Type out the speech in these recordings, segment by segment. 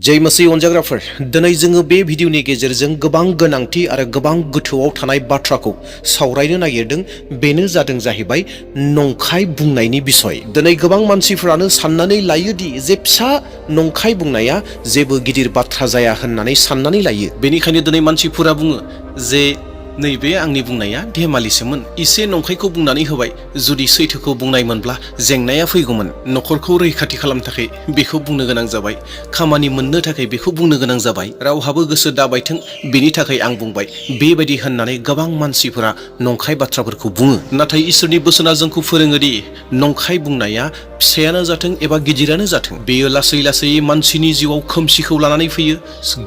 जय मसीह अनजाग्राफोर दिनै जोङो बे भिडिअनि गेजेरजों गोबां गोनांथि आरो गोबां गोथौआव थानाय बाथ्राखौ सावरायनो नागिरदों। बेनो जादों जाहैबाय नंखाय बुंनायनि बिसय। दिनै गोबां मानसिफोरानो साननानै लायोदि जे फिसा नंखाय बुंनाया जेबो गिदिर बाथ्रा जाया होननानै साननानै लायो। बेनिखायनो दिनै मानसिफोरा बुङो जे नैबे आंनि बुंनाया धेमालिसोमोन, एसे नंखायखौ बुंनानै होबाय, जुदि सैथोखौ बुंनायमोनब्ला जेंनाया फैगौमोन। न'खरखौ रैखाथि खालामनो थाखाय बेखौ बुंनो गोनां जाबाय, खामानि मोननो थाखाय बेखौ बुंनो गोनां जाबाय, रावहाबो गोसो दाबायथों बेनि थाखाय आं बुंबाय, बेबायदि होननानै गोबां मानसिफोरा नंखाय बाथ्राफोरखौ बुङो। नाथाय इसोरनि बोसोना जोंखौ फोरोङोदि नंखाय बुंनाया फिसायानो जाथों एबा गिदिरानो जाथों, बेयो लासै लासै मानसिनि जिउआव खोमसिखौ लानानै फैयो,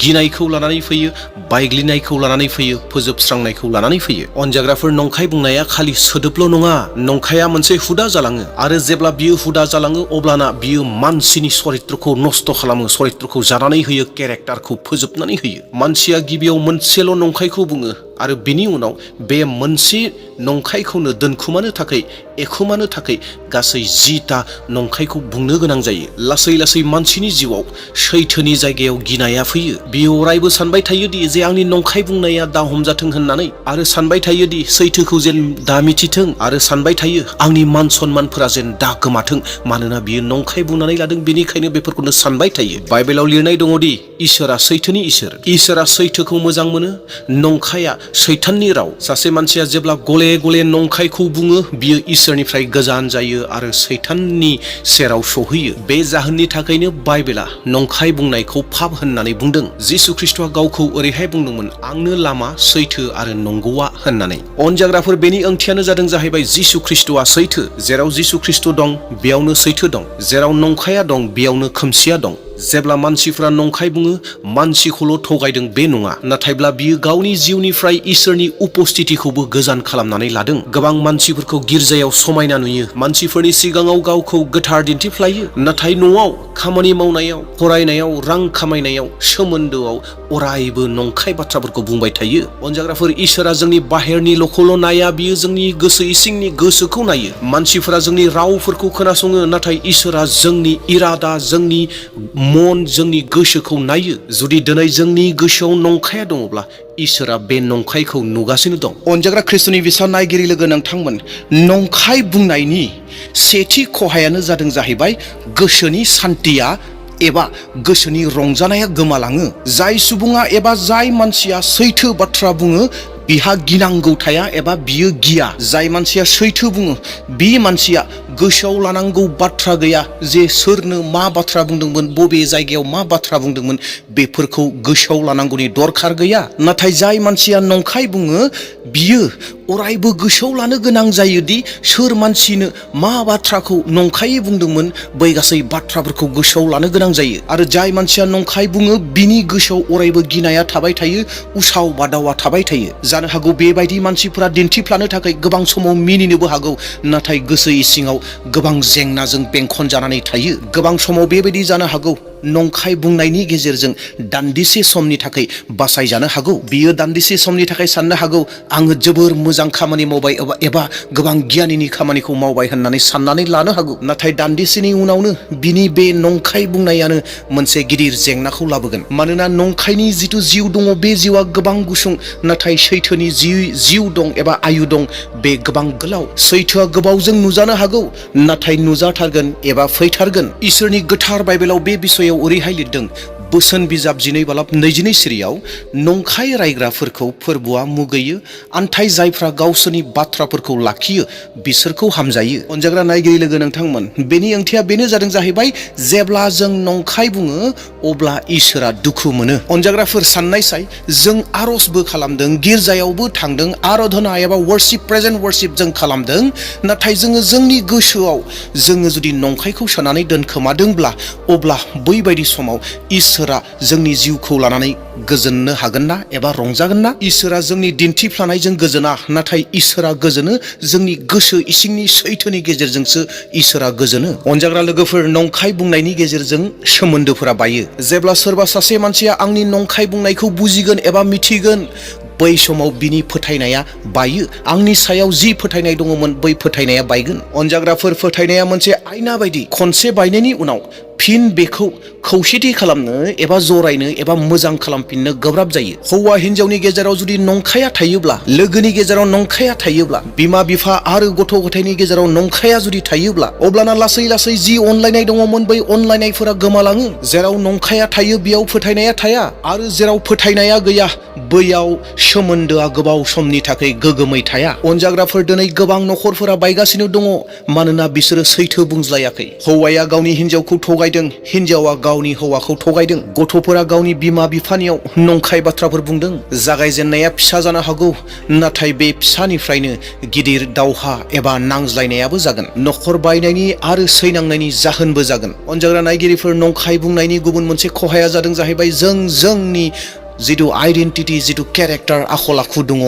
गिनायखौ लानानै फैयो, बायग्लिनायखौ लानानै फैयो, फोजोबस्रांनायखौ लानानै फैयो। अनजाग्राफोर, नंखाय बुंनाया खालि सोदोबल' नङा, नंखाया मोनसे हुदा जालाङो आरो जेब्ला बियो हुदा जालाङो अब्लाना बियो मानसिनि चरित्रखौ नस्थ' खालामो, चरित्रखौ जानानै होयो, केरेक्टारखौ फोजोबनानै होयो। मानसिया गिबियाव मोनसेल' नंखायखौ बुङो आरो बिनि उनाव बे मोनसे नंखायखौनो दोनखुमानो थाखाय, एखुमानो थाखाय गासै 10टा नंखायखौ बुंनो गोनां जायो। लासै लासै मानसिनि जिउआव सैथोनि जायगायाव गिनाया फैयो। बियो अरायबो सानबाय थायोदि जे आंनि नंखाय बुंनाया दा हमजाथों होननानै, आरो सानबाय थायोदि सैथोखौ जेन दा मिथिथों, आरो सानबाय थायो आंनि मान सन्मानफोरा जेन दा गोमाथों, मानोना बियो नंखाय बुंनानै लादों, बेनिखायनो बेफोरखौनो सानबाय थायो। बाइबेलाव लिरनाय दङदि इसोरा सैथोनि इसोर, इसोरा सैथोखौ मोजां मोनो, नंखाया सैताननि राव। सासे मानसिया जेब्ला गले गले नंखायखौ बुङो बियो इसोरनिफ्राय गोजान जायो आरो सैताननि सेराव सहैयो। बे जाहोननि थाखायनो बाइबेला नंखाय बुंनायखौ पाप होननानै बुंदों। जिसु ख्रिस्टआ गावखौ ओरैहाय बुंदोंमोन, आंनो लामा, सैथो आरो नंगौआ होननानै। अनजाग्राफोर, बेनि ओंथियानो जादों जाहैबाय जिसु ख्रिस्टआ सैथो। जेराव जिसु ख्रिस्ट दं बेयावनो सैथो दं, जेराव नंखाया दं बेयावनो खोमसिया दं। जेब्ला मानसिफ्रा नंखाय बुङो, मानसिखौल' थगायदों बे नङा, नाथायब्ला बियो गावनि जिउनिफ्राय इसोरनि उपस्थितिखौबो गोजान खालामनानै लादों। गोबां मानसिफोरखौ गिर्जायाव समायना नुयो, मानसिफोरनि सिगाङाव गावखौ गोथार दिन्थिफ्लायो, नाथाय न'आव खामानि मावनायाव, फरायनायाव, रां खामायनायाव, सोमोन्दोआव अरायबो नंखाय बाथ्राफोरखौ बुंबाय थायो। अनजाग्राफोर, इसोरा जोंनि बाहेरनिल'खौल' नाया, बियो जोंनि गोसो इसिंनि गोसोखौ नायो। मानसिफोरा जोंनि रावफोरखौ खोनासङो, नाथाय इसोरा जोंनि इरादा, जोंनि मन, जोंनि गोसोखौ नायो। जुदि दिनै जोंनि गोसोआव नंखाया दङब्ला इसोरा बे नंखायखौ नुगासिनो दं। अनजाग्रा ख्रिस्टनि बिसा नायगिरि लोगो नोंथांमोन, नंखाय बुंनायनि सेथि खहायानो जादों जाहैबाय गोसोनि सान्थिया एबा गोसोनि रंजानाया गोमालाङो। जाय सुबुङा एबा जाय मानसिया सैथो बाथ्रा बुङो बिहा गिनांगौ थाया एबा बियो गिया। जाय मानसिया सैथो बुङो बे मानसिया गोसोआव लानांगौ बाथ्रा गैया जे सोरनो मा बाथ्रा बुंदोंमोन, बबे जायगायाव मा बाथ्रा बुंदोंमोन, बेफोरखौ गोसोआव लानांगौनि दरखार गैया। नाथाय जाय मानसिया नंखाय बुङो बियो अरायबो गोसोआव लानो गोनां जायोदि सोर मानसिनो मा बाथ्राखौ नंखायै बुंदोंमोन, बै गासै बाथ्राफोरखौ गोसोआव लानो गोनां जायो। आरो जाय मानसिया नंखाय बुङो बिनि गोसोआव अरायबो गिनाया थाबाय थायो, उसाव बादावा थाबाय थायो। जानो हागौ बेबायदि मानसिफोरा दिन्थिफ्लानो थाखाय गोबां समाव मिनिनोबो हागौ, नाथाय गोसो इसिङाव गोबां जेंनाजों बेंखन जानानै थायो। गोबां समाव बेबायदि जानो हागौ नंखाय बुंनायनि गेजेरजों दान्दिसे समनि थाखाय बासायजानो हागौ। बियो दान्दिसे समनि थाखाय साननो हागौ आङो जोबोर मोजां खामानि मावबाय एबा गोबां गियानिनि खामानिखौ मावबाय होननानै साननानै लानो हागौ। नाथाय दान्दिसेनि उनावनो बिनि बे नंखाय बुंनायानो मोनसे गिदिर जेंनाखौ लाबोगोन। मानोना नंखायनि जिथु जिउ दङ बे जिउआ गोबां गुसुं, नाथाय सैथोनि जिउ दं एबा आयु दं बे गोबां गोलाव। सैथोआ गोबावजों नुजानो हागौ, नाथाय नुजाथारगोन एबा फैथारगोन। इसोरनि गोथार बाइबेलाव बे बिसयाव ओरैहाय लिरदों, बोसोन बिजाब 12:22 सिरियाव, नंखाय रायग्राफोरखौ फोरबुआ मुगैयो, आन्थाय जायफ्रा गावसोरनि बाथ्राफोरखौ लाखियो बिसोरखौ हामजायो। अनजाग्रा नायगिरि लोगो नोंथांमोन, बेनि ओंथिया बेनो जादों जाहैबाय जेब्ला जों नंखाय बुङो अब्ला इसोरा दुखु मोनो। अनजाग्राफोर, साननायसाय जों आरजबो खालामदों, गिर्जायावबो थांदों, आराधना एबा वर्शिप, प्रेजेन्ट वर्शिप जों खालामदों, नाथाय जोङो जोंनि गोसोआव जोङो जुदि नंखायखौ सोनानै दोनखोमादोंब्ला अब्ला बैबायदि समाव इसोरा जोंनि जिउखौ लानानै गोजोननो हागोन ना एबा रंजागोन ना? इसोरा जोंनि दिन्थिफ्लानायजों गोजोना, नाथाय इसोरा गोजोनो जोंनि गोसो इसिंनि सैथोनि गेजेरजोंसो इसोरा गोजोनो। अनजाग्रा लोगोफोर, नंखाय बुंनायनि गेजेरजों सोमोन्दोफोरा बायो। जेब्ला सोरबा सासे मानसिया आंनि नंखाय बुंनायखौ बुजिगोन एबा मिथिगोन, बै समाव बिनि फोथायनाया बायो। आंनि सायाव जि फोथायनाय दङमोन बै फोथायनाया बायगोन। अनजाग्राफोर, फोथायनाया मोनसे आयना बायदि। खनसे बायनायनि उनाव फिन बेखौ खौसेथि खालामनो एबा जरायनो एबा मोजां खालामफिननो गोब्राब जायो। हौवा हिन्जावनि गेजेराव जुदि नंखाया थायोब्ला, लोगोनि गेजेराव नंखाया थायोब्ला, बिमा बिफा आरो गथ' गथायनि गेजेराव नंखाया जुदि थायोब्ला, अब्लाना लासै लासै जि अनलायनाय दङमोन बै अनलायनायफोरा गोमालाङो। जेराव नंखाया थायो बेयाव फोथायनाया थाया, आरो जेराव फोथायनाया गैया बैयाव सोमोन्दोआ गोबाव समनि थाखाय गोगोमै थाया। अनजाग्राफोर दिनै गोबां नखरफोरा बायगासिनो दङ मानोना बिसोरो सैथो बुंज्लायाखै। हौवाया गावनि हिन्जावखौ थगायदों, हिन्जावा गावनि हौवाखौ थगायदों, गथ'फोरा गावनि बिमा बिफानियाव नंखाय बाथ्राफोर बुंदों। जागायजेननाया फिसा जानो हागौ, नाथाय बे फिसानिफ्रायनो गिदिर दावहा एबा नांज्लायनायाबो जागोन। नखर बायनायनि आरो सैनांनायनि जाहोनबो जागोन। अनजाग्रा नायगिरिफोर, नंखाय बुंनायनि गुबुन मोनसे खहाया जादों जाहैबाय जोंनि जिथु आइडेन्टिटि, जिथु केरेक्टार, आखल आखु दङ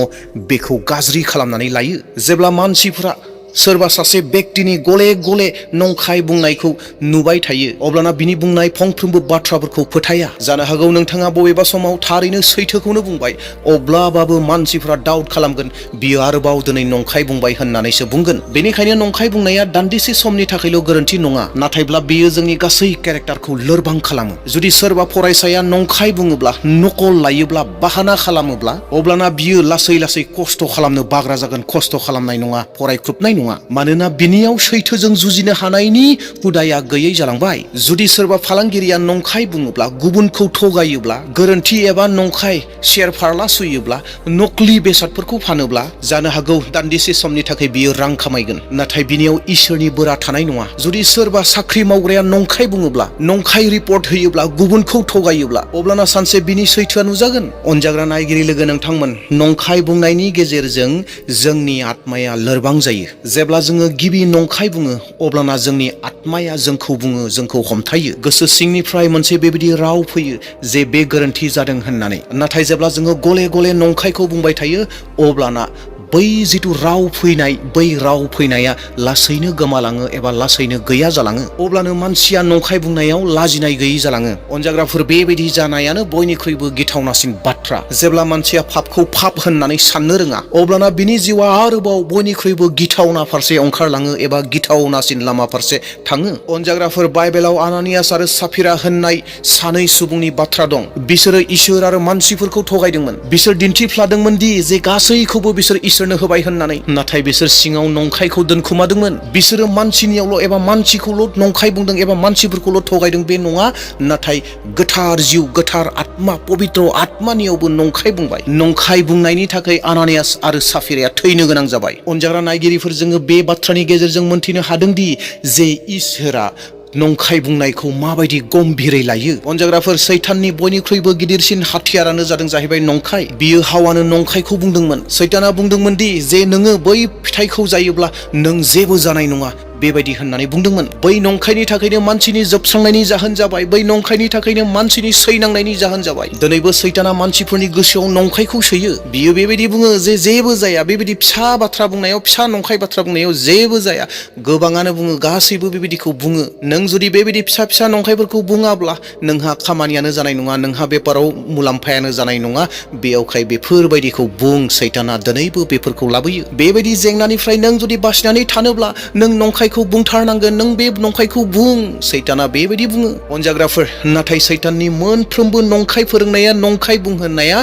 बेखौ गाज्रि खालामनानै लायो। जेब्ला मानसिफोरा सोरबा सासे व्यक्तिनि गले गले नंखाय बुंनायखौ नुबाय थायो अब्लाना बिनि बुंनाय फंफ्रोमबो बाथ्राफोरखौ फोथाया। जानो हागौ नोंथाङा बबेबा समाव थारैनो सैथोखौनो बुंबाय, अब्लाबाबो मानसिफोरा डाउट खालामगोन बियो आरोबाव दिनै नंखाय बुंबाय होननानैसो बुंगोन। बेनिखायनो नंखाय बुंनाया दान्दिसे समनि थाखायल' गोरोन्थि नङा, नाथायब्ला बेयो जोंनि गासै केरेक्टारखौ लोरबां खालामो। जुदि सोरबा फरायसाया नंखाय बुङोब्ला, नकल लायोब्ला, बाहाना खालामोब्ला, अब्लाना बियो लासै लासै खस्थ' खालामनो बाग्रा जागोन, खस्थ' खालामनाय नङा, फरायख्रुबनाय नङा, मानोना बिनियाव सैथोजों जुजिनो हानायनि हुदाया गैयै जालांबाय। जुदि सोरबा फालांगिरिया नंखाय बुङोब्ला, गुबुनखौ थगायोब्ला, गोरोन्थि एबा नंखाय शेयार फारला सुयोब्ला, नकलि बेसादफोरखौ फानोब्ला, जानो हागौ दान्दिसे समनि थाखाय बियो रां खामायगोन, नाथाय बिनियाव इसोरनि बोरा थानाय नङा। जुदि सोरबा साख्रि मावग्राया नंखाय बुङोब्ला, नंखाय रिपर्ट होयोब्ला, गुबुनखौ थगायोब्ला, अब्लाना सानसे बिनि सैथोआ नुजागोन। अनजाग्रा नायगिरि लोगो नोंथांमोन, नंखाय बुंनायनि गेजेरजों जोंनि आत्माया लोरबां जायो। जेब्ला जोङो गिबि नंखाय बुङो अब्लाना जोंनि आत्माया जोंखौ बुङो, जोंखौ हमथायो। गोसो सिंनिफ्राय मोनसे बेबायदि राव फैयो जे बे गोरोन्थि जादों होननानै। नाथाय जेब्ला जोङो गले गले नंखायखौ बुंबाय थायो अब्लाना बै जिथु राव फैनाय, बै राव फैनाया लासैनो गोमालाङो एबा लासैनो गैया जालाङो। अब्लानो मानसिया नंखाय बुंनायाव लाजिनाय गैयै जालाङो। अनजाग्राफोर, बेबायदि जानायानो बयनिख्रुइबो गिथावनासिन बाथ्रा। जेब्ला मानसिया पापखौ पाप होननानै साननो रोङा अब्लाना बिनि जिउआ आरोबाव बयनिख्रुइबो गिथावना फारसे ओंखारलाङो एबा गिथावनासिन लामा फारसे थाङो। अनजाग्राफोर, बाइबेलाव आनानियास आरो साफिरा होननाय सानै सुबुंनि बाथ्रा दं। बिसोरो इसोर आरो मानसिफोरखौ थगायदोंमोन। बिसोर दिन्थिफ्लादोंमोन दि जे गासैखौबो बिसोर इसोरनो होबाय होननानै, नाथाय बिसोर सिङाव नंखायखौ दोनखुमादोंमोन। बिसोरो मानसिनियावल' एबा मानसिखौल' नंखाय बुंदों एबा मानसिफोरखौल' थगायदों बे नङा, नाथाय गोथार जिउ, गोथार आत्मा, पबित्र आत्मानियावबो नंखाय बुंबाय। नंखाय बुंनायनि थाखाय आनानियास आरो साफिराया थैनो गोनां जाबाय। अनजाग्रा नायगिरिफोर, जोङो बे बाथ्रानि गेजेरजों मोनथिनो हादोंदि जे इसोरा नंखाय बुंनायखौ माबायदि गम्भीरै लायो। अनजाग्राफोर, सैताननि बयनिख्रुइबो गिदिरसिन हाथियारानो जादों जाहैबाय नंखाय। बियो हावानो नंखायखौ बुंदोंमोन। सैताना बुंदोंमोन दि जे नोङो बै फिथाइखौ जायोब्ला नों जेबो जानाय नङा, बेबायदि होननानै बुंदोंमोन। बै नंखायनि थाखायनो मानसिनि जोबस्रांनायनि जाहोन जाबाय। बै नंखायनि थाखायनो मानसिनि सैनांनायनि जाहोन जाबाय। दिनैबो सैताना मानसिफोरनि गोसोआव नंखायखौ सोयो। बियो बेबायदि बुङो जे जेबो जाया, बेबायदि फिसा बाथ्रा बुंनायाव, फिसा नंखाय बाथ्रा बुंनायाव जेबो जाया। गोबाङानो बुङो, गासैबो बेबायदिखौ बुङो। नों जुदि बेबायदि फिसा फिसा नंखायफोरखौ बुङाब्ला नोंहा खामानियानो जानाय नङा, नोंहा बेपाराव मुलाम्फायानो जानाय नङा। बेयावखाय बेफोरबायदिखौ बुं। सैताना दिनैबो बेफोरखौ लाबोयो। बेबायदि जेंनानिफ्राय नों जुदि बासिनानै थानोब्ला नों नंखायखौ बुंथारनांगोन। नों बे नंखायखौ बुं। सैताना बेबायदि बुङो। अनजाग्राफोर, नाथाय सैताननि मोनफ्रोमबो नंखाय फोरोंनाया, नंखाय बुंहोनाया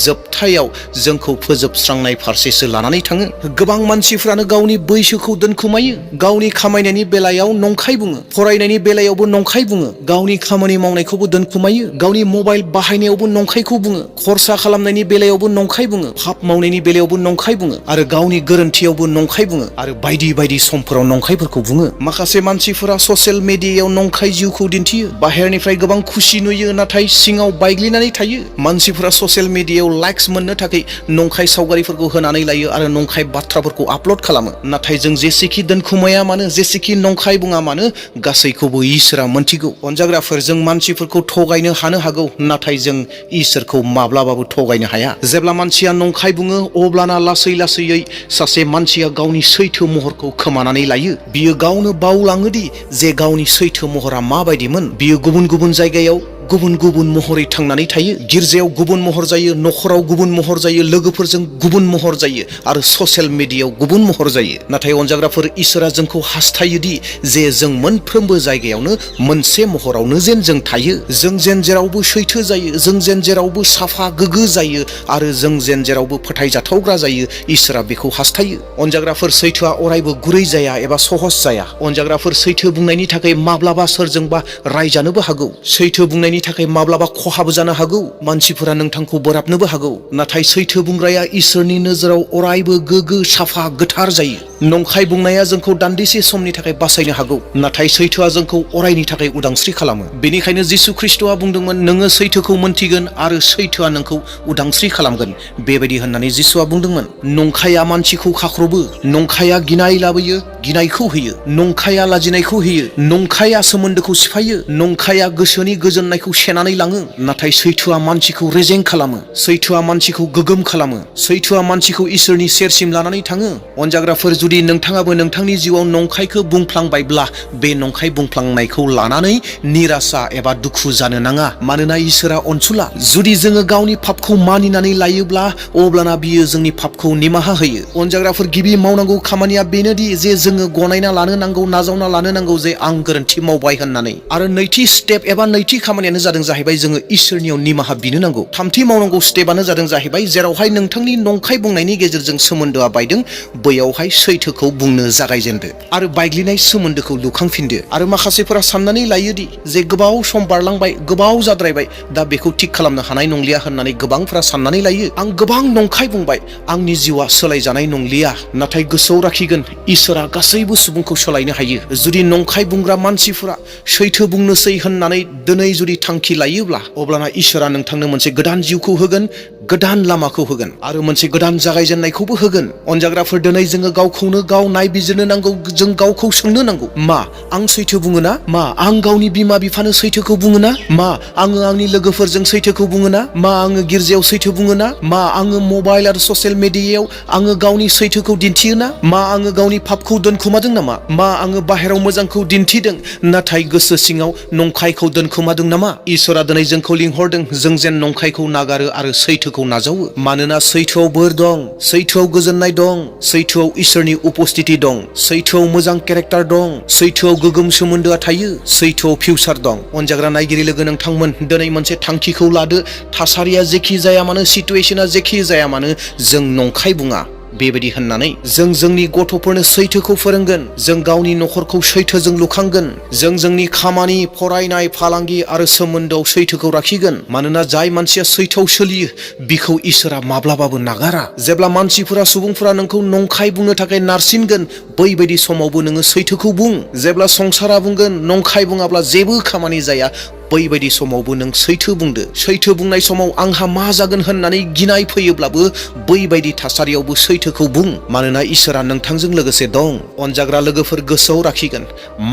जोबथायाव जोंखौ फोजोबस्रांनाय फारसेसो लानानै थाङो। गोबां मानसिफ्रानो गावनि बैसोखौ दोनखुमायो। गावनि खामायनायनि बेलायाव नंखाय बुङो, फरायनायनि बेलायावबो नंखाय बुङो, गावनि खामानि मावनायखौबो दोनखुमायो, गावनि मबाइल बाहायनायावबो नंखायखौ बुङो, खरसा खालामनायनि बेलायावबो नंखाय बुङो, पाप मावनायनि बेलायावबो नंखाय बुङो, आरो गावनि गोरोन्थियावबो नंखाय बुङो, आरो बायदि बायदि समफोराव नंखायफोरखौ बुङो। माखासे मानसिफोरा ससियेल मिडियायाव नंखाय जिउखौ दिन्थियो। बाहेरनिफ्राय गोबां खुसि नुयो, नाथाय सिङाव बायग्लिनानै थायो। मानसिफोरा ससियेल मिडियायाव लाइक्स मोननो थाखाय नंखाय सावगारिफोरखौ होनानै लायो आरो नंखाय बाथ्राफोरखौ आपल'ड खालामो। नाथाय जों जेसेखि दोनखुमाया मानो, जेसेखि नंखाय बुङा मानो, गासैखौबो इसोरा मोनथिगौ। अनजाग्राफोर, जों मानसिफोरखौ थगायनो हानो हागौ, नाथाय जों इसोरखौ माब्लाबाबो थगायनो हाया। जेब्ला मानसिया नंखाय बुङो अब्लाना लासै लासैयै सासे मानसिया गावनि सैथो महरखौ खोमानानै लायो। बियो गावनो बावलाङोदि जे गावनि सैथो महरा माबायदिमोन। बियो गुबुन गुबुन जायगायाव गुबुन गुबुन महरै थांनानै थायो। गिर्जायाव गुबुन महर जायो, नखराव गुबुन महर जायो, लोगोफोरजों गुबुन महर जायो आरो ससियेल मिडियायाव गुबुन महर जायो। नाथाय अनजाग्राफोर, इसोरा जोंखौ हास्थायोदि जे जों मोनफ्रोमबो जायगायावनो मोनसे महरावनो जेन जों थायो। जों जेन जेरावबो सैथो जायो, जों जेन जेरावबो साफा गोग्गो जायो आरो जों जेन जेरावबो फोथायजाथावग्रा जायो, इसोरा बेखौ हास्थायो। अनजाग्राफोर, सैथोआ अरायबो गुरै जाया एबा सहज जाया। अनजाग्राफोर, सैथो बुंनायनि थाखाय माब्लाबा सोरजोंबा रायजानोबो हागौ। सैथो बुंनायनि थाखाय माब्लाबा खहाबो जानो हागौ। मानसिफोरा नोंथांखौ बोराबनोबो हागौ। नाथाय सैथो बुंग्राया इसोरनि नोजोराव अरायबो गोग्गो, साफा, गोथार जायो। नंखाय बुंनाया जोंखौ दान्दिसे समनि थाखाय बासायनो हागौ, नाथाय सैथोआ जोंखौ अरायनि थाखाय उदांस्रि खालामो। बेनिखायनो जिसु ख्रिस्ट'आ बुंदोंमोन, नोङो सैथोखौ मोनथिगोन आरो सैथोआ नोंखौ उदांस्रि खालामगोन। बेबायदि होननानै जिसुआ बुंदोंमोन। नंखाया मानसिखौ खाख्रबो, नंखाया गिनाय लाबोयो, गिनायखौ होयो, नंखाया लाजिनायखौ होयो, नंखाया सोमोन्दोखौ सिफायो, नंखाया गोसोनि गोजोननायखौ सेनानै लाङो। नाथाय सैथोआ मानसिखौ रेजें खालामो, सैथोआ मानसिखौ गोगोम खालामो, सैथोआ मानसिखौ इसोरनि सेरसिम लानानै थाङो। अनजाग्राफोर, जुदि नोंथाङाबो नोंथांनि जिउआव नंखायखौ बुंफ्लांबायब्ला बे नंखाय बुंफ्लांनायखौ लानानै निराशा एबा दुखु जानो नाङा, मानोना इसोरा अनसुला। जुदि जोङो गावनि पापखौ मानिनानै लायोब्ला अब्लाना बियो जोंनि पापखौ निमाहा होयो। अनजाग्राफोर, गिबि मावनांगौ खामानिया बेनोदि जे जोङो गनायना लानो नांगौ, नाजावना लानो नांगौ जे आं गोरोन्थि मावबाय होननानै। आरो नैथि स्टेप एबा नैथि खामानियानो जादों जाहैबाय जोङो इसोरनियाव निमाहा बिनो नांगौ। थामथि मावनांगौ स्टेपआनो जादों जाहैबाय जेरावहाय नोंथांनि नंखाय बुंनायनि गेजेरजों सोमोन्दोआ बायदों, बैयावहाय सैथोखौ बुंनो जागायजेनदो आरो बायग्लिनाय सोमोन्दोखौ लुखांफिनदो। आरो माखासेफोरा साननानै लायोदि जे गोबाव सम बारलांबाय, गोबाव जाद्रायबाय, दा बेखौ थिग खालामनो हानाय नंलिया होननानै गोबांफ्रा साननानै लायो। आं गोबां नंखाय बुंबाय, आंनि जिउआ सोलायजानाय नंलिया। नाथाय गोसोआव लाखिगोन, इसोरा गासैबो सुबुंखौ सोलायनो हायो। जुदि नंखाय बुंग्रा मानसिफोरा सैथो बुंनोसै होननानै दिनै जुदि थांखि लायोब्ला, अब्लाना इसोरा नोंथांनो मोनसे गोदान जिउखौ होगोन, गोदान लामाखौ होगोन आरो मोनसे गोदान जागायजेननायखौबो होगोन। अनजाग्राफोर, दिनै जोङो गावखौनो गाव नायबिजिरनो नांगौ। जों गावखौ सोंनो नांगौ, मा आं सैथो बुङो ना? मा आं गावनि बिमा बिफानो सैथोखौ बुङो ना? मा आङो आंनि लोगोफोरजों सैथोखौ बुङो ना? मा आङो गिर्जायाव सैथो बुङो ना? मा आङो मबाइल आरो ससियेल मिडियायाव आङो गावनि सैथोखौ दिन्थियो ना? मा आङो गावनि पापखौ दोनखोमादों नामा? मा आङो बाहेराव मोजांखौ दिन्थिदों नाथाय गोसो सिङाव नंखायखौ दोनखोमादों नामा? इसोरा दिनै जोंखौ लिंहरदों, जों जेन नंखायखौ नागारो आरो सैथोखौ नाजावो। मानोना सैथोआव बोर दं, सैथोआव गोजोननाय दं, सैथोआव इसोरनि उपस्थिति दं, सैथोआव मोजां केरेक्टार दं, सैथोआव गोगोम सोमोन्दोआ थायो, सैथोआव फिउचार दं। अनजाग्रा नायगिरि लोगो नोंथांमोन, दिनै मोनसे थांखिखौ लादो। थासारिया जेखि जाया मानो, सिटुएसना जेखि जाया मानो, जों नंखाय बुङा। बेबायदि होननानै जों जोंनि गथ'फोरनो सैथोखौ फोरोंगोन। जों गावनि नखरखौ सैथोजों लुखांगोन। जों जोंनि खामानि, फरायनाय, फालांगि आरो सोमोन्दोआव सैथोखौ लाखिगोन। मानोना जाय मानसिया सैथोआव सोलियो बिखौ इसोरा माब्लाबाबो नागारा। जेब्ला मानसिफोरा, सुबुंफोरा नोंखौ नंखाय बुंनो थाखाय नारसिनगोन, बैबायदि समावबो नोङो सैथोखौ बुं। जेब्ला संसारा बुंगोन नंखाय बुङाब्ला जेबो खामानि जाया, बैबायदि समावबो नों सैथो बुंदो। सैथो बुंनाय समाव आंहा मा जागोन होननानै गिनाय फैयोब्लाबो बैबायदि थासारियावबो सैथोखौ बुं, मानोना इसोरा नोंथांजों लोगोसे दं। अनजाग्रा लोगोफोर, गोसोआव लाखिगोन,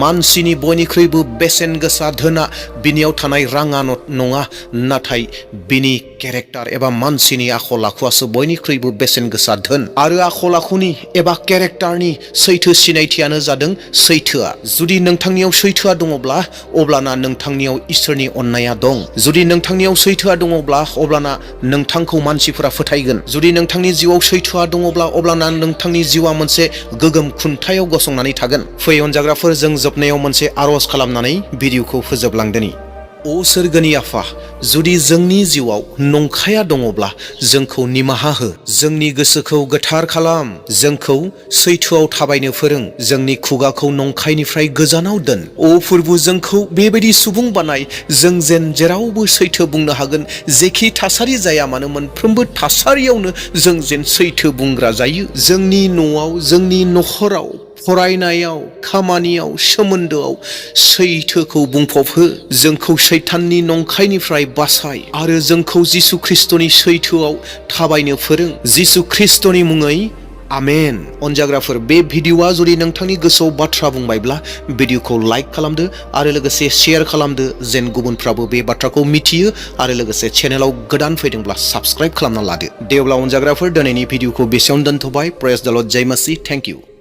मानसिनि बयनिख्रुइबो बेसेन गोसा धोना बिनियाव थानाय राङा नङा, नाथाय बिनि केरेक्टार एबा मानसिनि आखल आखुआसो बयनिख्रुइबो बेसेन गोसा धोन। आरो आखल आखुनि एबा केरेक्टारनि सैथो सिनायथियानो जादों सैथोआ। जुदि नोंथांनियाव सैथोआ दङब्ला अब्लाना नोंथांनियाव इसोरनि अननाया दं। जुदि नोंथांनियाव सैथोआ दङब्ला अब्लाना नोंथांखौ मानसिफोरा फोथायगोन। जुदि नोंथांनि जिउआव सैथोआ दङब्ला अब्लाना नोंथांनि जिउआ मोनसे गोगोम खुन्थायाव गसंनानै थागोन। फै अनजाग्राफोर, जों जोबनायाव मोनसे आरज खालामनानै भिडिअखौ फोजोबलांदोनि। अ सोरगोनि आफा, जुदि जोंनि जिउआव नंखाया दङब्ला जोंखौ निमाहा हो। जोंनि गोसोखौ गोथार खालाम, जोंखौ सैथोआव थाबायनो फोरों, जोंनि खुगाखौ नंखायनिफ्राय गोजानाव दोन। अ फोरबु, जोंखौ बेबायदि सुबुं बानाय जों जेन जेरावबो सैथो बुंनो हागोन। जेखि थासारि जाया मानो, मोनफ्रोमबो थासारियावनो जों जेन सैथो बुंग्रा जायो। जोंनि न'आव, जोंनि नखराव, फरायनायाव, खामानियाव, सोमोन्दोआव सैथोखौ बुंफबहो। जोंखौ सैताननि नंखायनिफ्राय बासाय आरो जोंखौ जिसु ख्रिस्टनि सैथोआव थाबायनो फोरों। जिसु ख्रिस्टनि मुङै आमेन। अनजाग्राफोर, बे भिडिअआ जुदि नोंथांनि गोसोआव बाथ्रा बुंबायब्ला भिडिअखौ लाइक खालामदो आरो लोगोसे शेयार खालामदो, जेन गुबुनफ्राबो बे बाथ्राखौ मिथियो आरो लोगोसे चेनेलाव गोदान फैदोंब्ला साबस्क्राइब खालामना लादो। दे अब्ला अनजाग्राफोर, दिनैनि भिडिअखौ बेसेयावनो दोनथ'बाय। प्रेज द लर्ड, जय मसीह, थेंक इउ।